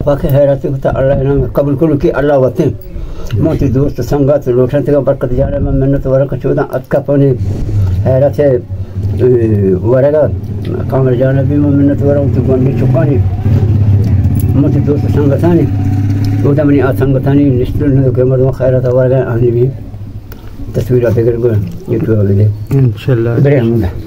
پاک حیرات کتا، اللہ نام قبول کنو کہ اللہ وطن۔ من تی دوست سنگت لوٹن تگا برکت جانا، من منت ورک چوداں اتکا پنے حیرات، اے، ورگا کامر جانا بھی من منت ورک تو گونڈی چکانی، من تی دوست سنگتانی، اودا منی آ سنگتانی نشتن کہ مردم خیرات ورگا آنی بھی تصویرات اگر گو یوٹیوب دے۔ انشاءاللہ۔ برے ہمدا۔